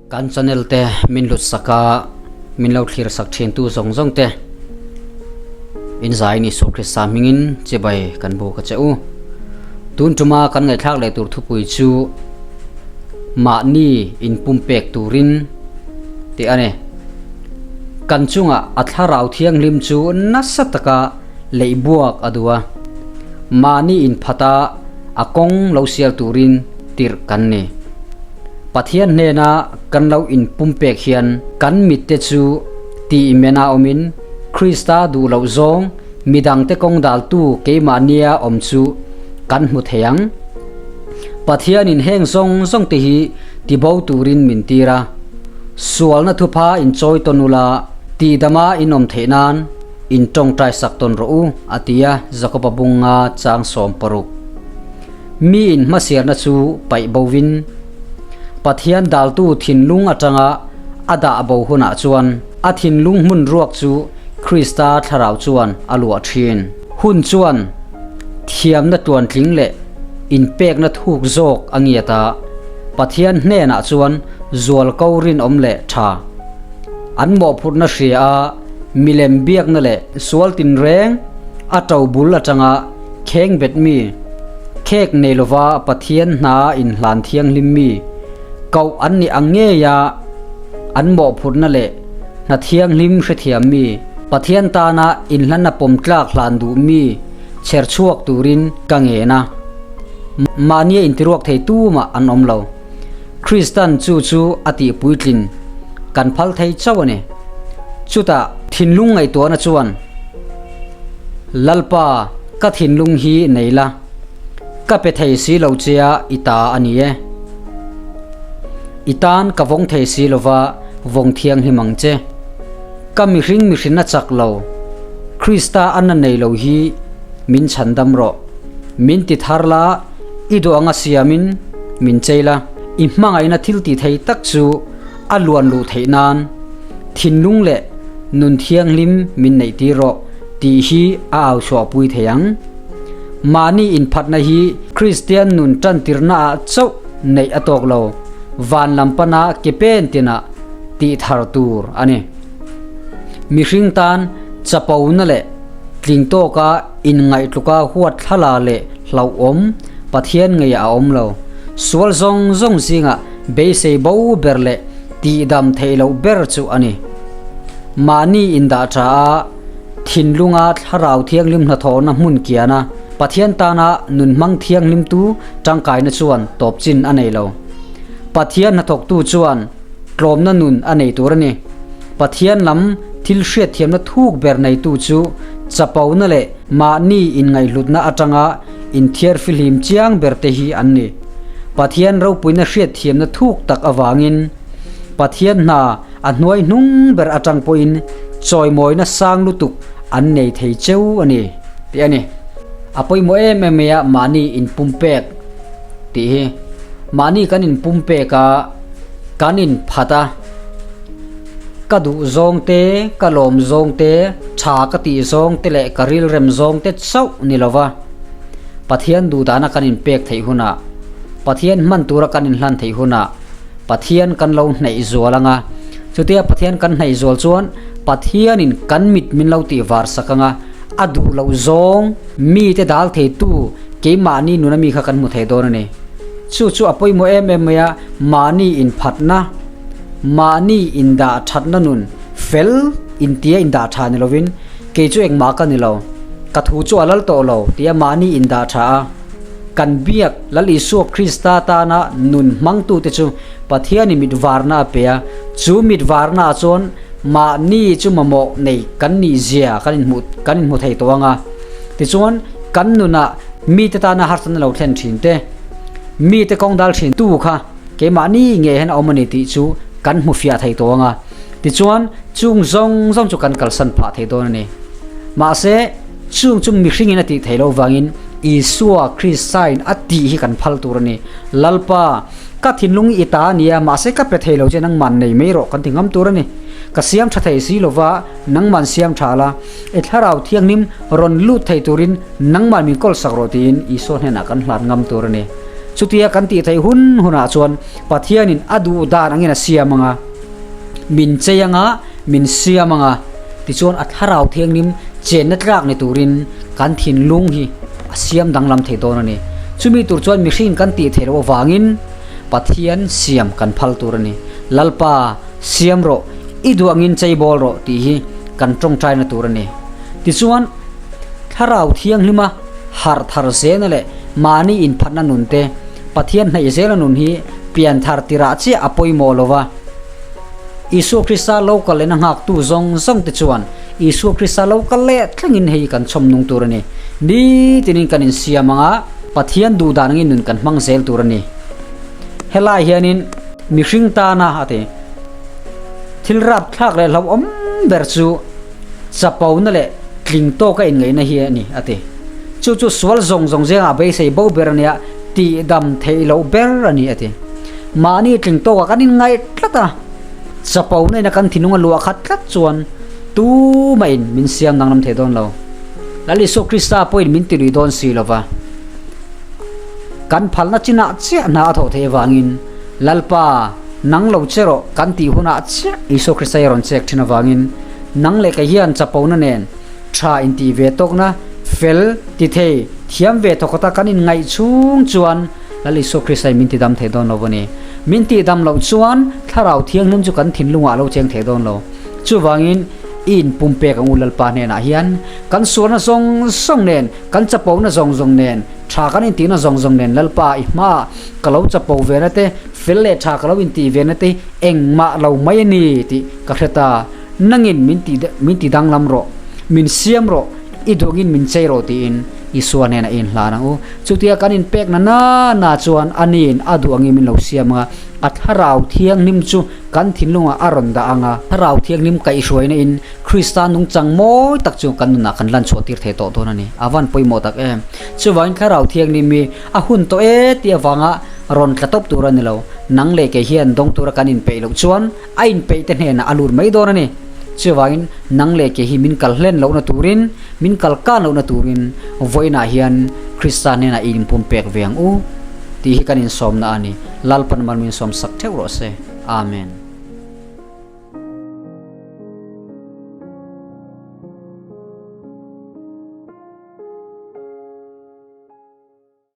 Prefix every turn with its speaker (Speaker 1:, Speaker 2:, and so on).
Speaker 1: Kan channel te min hlut sak a, min lo thlir sak thin tu zawng zawng te in zai ni Isua Krista hmingin chibai kan buk a che u. Tun tuma kan ngaihthlak leh tur thupui chu mahni in pumpek turin tih a ni. Kan chungah a thlarau thianghlim chu nasa taka leih buak a duh a, mahni in phata a kawng lo sial turin tirh kan ni. Pathian hnena kan lo inpumpek hian kan mitte chu tih mena awmin Krista duh loh zawng midangte kawng daltu keimahnia awm chu kan hmu thei ang. Pathianin heng zawng zawng te hi tibo turin min tir a, sualna thupha inchawi tawn ula tihdama in awm theih nan in tawngtai sak tawn rawh u, a ti a, Jakoba bunga chang 16. Mi in hmasiarna chu paih bovin, Pathian daltu thinlung atanga a dah bo hunah chuan a thinlung hmun ruak chu Krista thlarau chuan a luah thin. Hun chuan thiamna tuantling leh inpekna thuk zawk a ngiat a, Pathian hnenah chuan zualko rinawm leh tha an mawhphurhna hria a, milem biakna leh sual tinreng a to bul atanga Kheng bet mi, khek nei lova Pathian hna inhlan thianghlim mi, koh an nih ang ngei a, an mawhphurhna leh hna thianghlim hrethiam mi, Pathian tana inhlanna pawm tlak hlan duh mi chher chhuak turin ka ngen a. Mahnia intiruak thei tumah an awm lo. Kristan chu chu a tih puitlin kan phal thei chauh a ni. Chutah thinlung ngaihtuahna chuan, Lalpa, ka thinlung hi nei la, ka pe thei si lo che a i ta a ni e. I tan ka vawng thei si lo va, vawng thianghlim ang che. Ka mihring mihrinna chak lo, Krista a na nei lo hi min chhandam rawh. Min ti thar la, i duh anga siamin min chei la, i hmangaihna thil ti thei tak chu a luan luh theih nan thinlung leh nun thianghlim min neih tir rawh tih hi a au chhuahpui thei ang. Mahni inphatna hi Kristian nun tantirna ah chauh neih a tawk lo, van lam pana ke pen tinah tih thar tur a ni. Mihring tan chapona leh tling tawka inngaihtuka huat thlala leh hlauhawm Pathian ngei a awm lo. Sual zawng zawng zingah beisei bo ber leh tihdam theih loh ber chu a ni. Mahni indah tha a, thinlunga thlarau thianghlim hnathawhna hmun kiana Pathian tana nun hmang thianghlimtu tangkaina chuan tawp chin a nei lo. Pathian hnathawktu chuan tlawmna nun a nei tur a ni. Pathian lam thil hriatthiamna thuk ber neitu chu chapona leh mahni inngaihhlutna atanga inthiar fihlim chiang ber te hi an ni. Pathian ropuina hriatthiamna thuk tak avangin Pathian hna a hnuai hnung ber atang pawhin chawimawina sang lutuk an nei thei cheu a ni tih a ni. A pawimawh em em mai a mahni inpumpek tih hi. Mahni kan inpumpek a, kan inphat a. Ka duh zawng te, ka lawm zawng te, tha ka tih zawng te leh ka rilrem zawng te chauh ni lova Pathian duhdana kan inpek theih hunah, Pathian hman tura kan inhlan theih hunah Pathian kan lo hnaih zual anga, chutia Pathian kan hnaih zual chuan Pathianin kan mit min lo tih var sak anga a duh loh zawng mite dal theitu keimahni nuna mi kha kan hmu thei dawn a ni. Chu chu a pawimawh em em mai a, mahni inphatna. Mahni indah thatna nun fel intia indah tha ni lovin kei chu engmah ka ni lo, ka thu chu a lal tawh lo tia mahni indah tha a, kan biak Lal Isua Krista tana nun hmangtute chu Pathianin mit varna a pe a, chu mit varna ah chuan mahni chu mamawh nei kan nih zia kan inhmuh kan inhmu thei tawh ang a. Tichuan kan nunah mite tana harsatna lo thlen thin te, mite kawng dal thin tu kha, Keimahni ngei hian a awm a ni tih chu kan hmu fiah thei tawh ang a, tichuan chung zawng zawng chu kan kalsan phah thei dawn a ni. Mahse, chung chu mihringin a tih theih loh vangin Isua Kristain a tih hi kan phal tur a ni. Lalpa, ka thinlung i ta a ni a, mahse ka pe thei lo che nangman nei mai rawh kan ti ngam tur a ni. Ka siam tha thei si lova nangman siam tha la, i thlarau thianghlim rawn lut thei turin nangman min kawlsak rawh tiin Isua hnenah kan hlan ngam tur a ni. Chutia kan tih theih hun hunah chuan Pathianin a duh dan angin a siam ang a, min chei ang a, min siam ang a, tichuan a thlarau thianghlim chenna tlak ni turin kan thinlung hi a siam danglam thei dawn a ni. Chumi tur chuan mihring kan tih theih loh avangin Pathian siam kan phal tur a ni. Lalpa, siam rawh, i duh angin chei bawl rawh tih hi kan tawngtaina tur a ni. Tichuan, thlarau thianghlima harh thar zena leh mahni inphatna nun te, Pathian hnaih zela nun hi pian thar tirah chiah a pawimawh lo va. Isua Krista lo kal lehna nghaktu zawng zawng te chuan Isua Krista lo kal leh thlengin hei kan chhawm nung tur a ni. Nitinin kan insiam ang a, Pathian duh dan angin nun kan hmang zel tur a ni. Helai hianin mihring tana a ti. Thil rapthlak leh hlauhawm ber chu chapona leh tling tawka inngaihna hi a ni, a ti. Chu chu sual zawng zawng zengah beisei bo ber a nia, tihdam theih loh ber a ni, a ti. Mahni tling tawkah kan inngaih tlat a, chapona ina kan thinlung a luah khat tlat chuan tumahin min siam danglam thei dawn lo. Lal Isua Krista pawhin min tilui dawn si lo va, kan phalna chinah chiah hna a thawh theih avangin Lalpa, nang lo che rawh kan tih hunah chiah Isua Krista hi a rawn chek thin avangin nang leh kei hian chapona nen tha intih ve tawkna fel ti thei thiam ve thawk ata kan inngaih chhung chuan Lal Isua Krista hi min tidam thei dawn lo a ni. Min tihdam loh chuan Thlarau Thianghlim chu kan thinlungah a lo cheng thei dawn lo. Chuvangin i inpumpek ang u Lalpa hnenah hian kan sualna zawng zawng nen, kan chapona zawng zawng nen, tha kan intihna zawng zawng nen Lalpa i hmaah Ka lo chapo ve na te, fel leh tha ka lo intih ve na te engmah lo mai a ni tih ka hre ta. Nangin min ti min ti danglam rawh, min siam rawh, i duangin min chei rawh tiin Isua hnenah i inhlan ang u. Chutia kan inpek na na na chuan aniin a duh angin min lo siam ang a, a thlarau thianghlim chu kan thinlungah a rawn dah ang a. Thlarau thianghlim kaihhruaina in Krista nungchang mawi tak chu kan nunah kan lan chhuah tir thei tawh dawn a ni. A van pawimawh tak em! Chuvangin Thlarau Thianghlim hi a hun tawh e tih avanga rawn tla tawp tur a ni lo. Nang leh kei hian dawng tura kan inpeih loh chuan a inpeih te hnenah a lut mai dawn a ni. Chuvangin nang leh kei hi min kal hlen lohna turin, min kal kan lohna turin vawiinah hian Krista hnenah i inpumpek ve ang u tih hi kan insawmna a ni. Lalpan mal min sawmsak theuh rawh se. Amen.